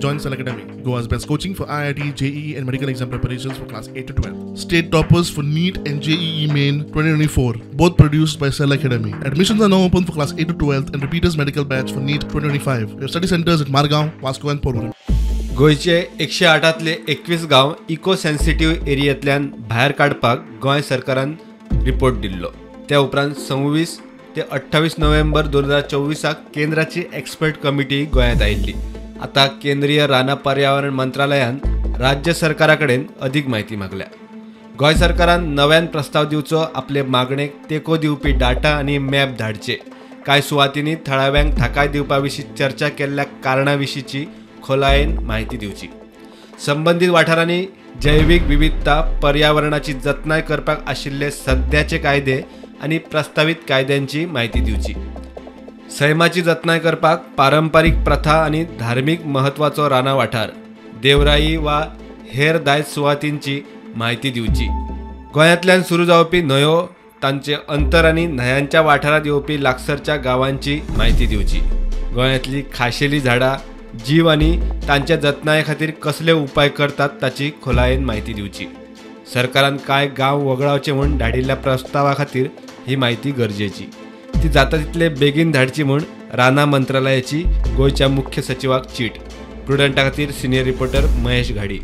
Join Cell Academy, Goa's best coaching for IIT, JEE and medical exam preparations for class 8 to 12. State toppers for NEET and JEE Main 2024, both produced by Cell Academy. Admissions are now open for class 8 to 12 and repeaters medical batch for NEET 2025. We have study centers at Margao, Vasco and Porvorim. गोंयचे 108तले 21 गांव eco sensitive एरियेंतल्यान भायर काडपाक गोंय सरकारान report दिल्लो. त्या उपरांत 26 ते 28 नोव्हेंबर 2024 केंद्राची एक्सपर्ट कमिटी गोंयांत आयिल्ली. आतां केंद्रीय रानां पर्यावरण मंत्रालयान राज्य सरकारा कडेन अदीक म्हायती मागल्या. गोंय सरकारान नव्यान प्रस्ताव दिवचो, आपले मागणेक तेंको दिवपी डाटा आनी मॅप धाडचे, कांय सुवातींनी थळाव्यांक थाकाय दिवपा विशीं चर्चा केल्ल्या कारणा विशींची खोलायेन म्हायती दिवची, संबंदीत वाठारांनी जैवीक विविधता पर्यावरणाची जतनाय करपाक आशिल्ले सद्याचे कायदे आनी प्रस्तावीत कायद्यांची म्हायती दिवची, सैमाची जतनाय करपाक पारंपारीक प्रथा आनी धार्मीक म्हत्वाचो रानां वाठार, देवराई वा हेर दायज सुवातींची म्हायती दिवची, गोंयांतल्यान सुरू जावपी न्हंयो तांचे अंतर आनी न्हंयांच्या वाठारांत येवपी लागसरच्या गांवांची म्हायती दिवची, गोंयांतली खाशेली झाडां जीव आनी तांच्या जतनाये खातीर कसले उपाय करतात ताची खोलायेन म्हायती दिवची. सरकारान कांय गांव वगळावचे म्हूण धाडिल्ल्या प्रस्तावा खातीर ही म्हायती गरजेची, ती जाता तितले बेगीन धाडची म्हूण रानां मंत्रालयाची गोंयच्या मुख्य सचिवाक चीट. प्रुडंटा खातीर सिनियर रिपोर्टर महेश घाडी.